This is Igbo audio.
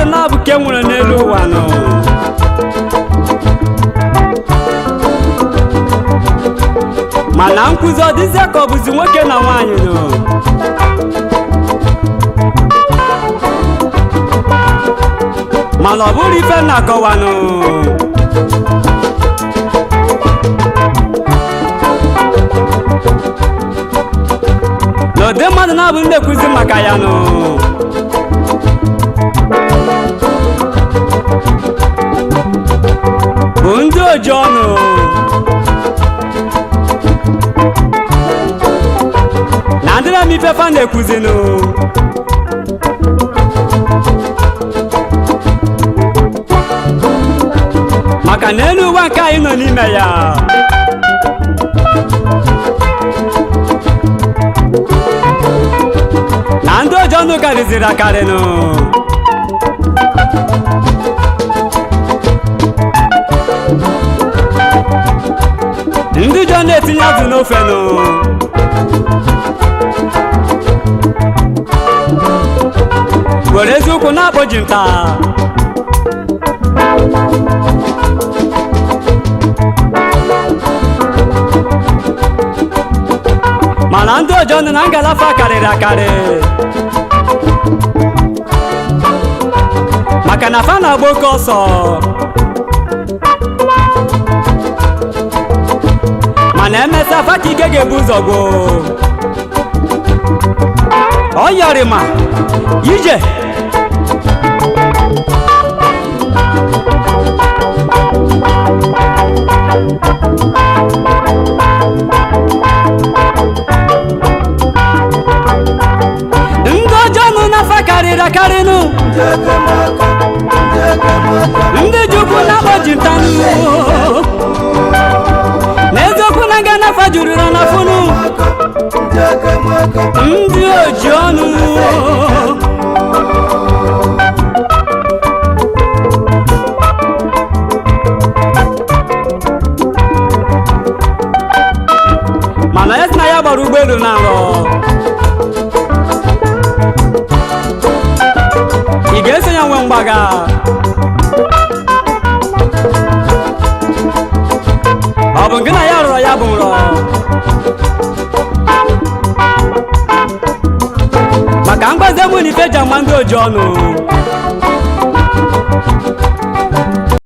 mmadụ na-abụ ka e nwere n'elu ụwa nọ. Mana nkụzi ọ dịzie ka ọ bụzi nwoke na nwaanyị nọ. Mana ọ bụrụ ife na-akọwanụ. N'ụdị mmadụ na-abụ ndị ekwuzi maka ya nụ. Bụ ndị oji ọnụ. Na ndị na-eme ife fa na-ekwuzinụ. Maka na elu ụwa nke anyị nọ n'ime ya. Na ndị oji ọnụ karịziri akarịnụ. Ndị jọ na-etinye azụ n'ofe nụ. Were eziokwu na-akpọ ji nta. Mana ndị oji ọnụ na ngalafa karịrị akarị. Maka na fa na-agba oke ọsọ. Mana emesịa fa ka ike ga-ebu ụzọ gwụ. Ọ yọrịma ije. Ndị ọjọọ nụ n'afa karịrị akarị nụ. Ndị jukwu na-akpọ jinta nụ. N'eziokwu na nga n'afa juru na n'afụnụ. Ndị oji ọnụ. Mana ya sị na ya gbara ụgbọelu na nrọ. Ị ga-eso ya nwee mgbaga? Ọ bụ gị na ya rọrọ ya bụ nrọ? Maka mgbaze mụ na ife ji ama ndị oji ọnụ.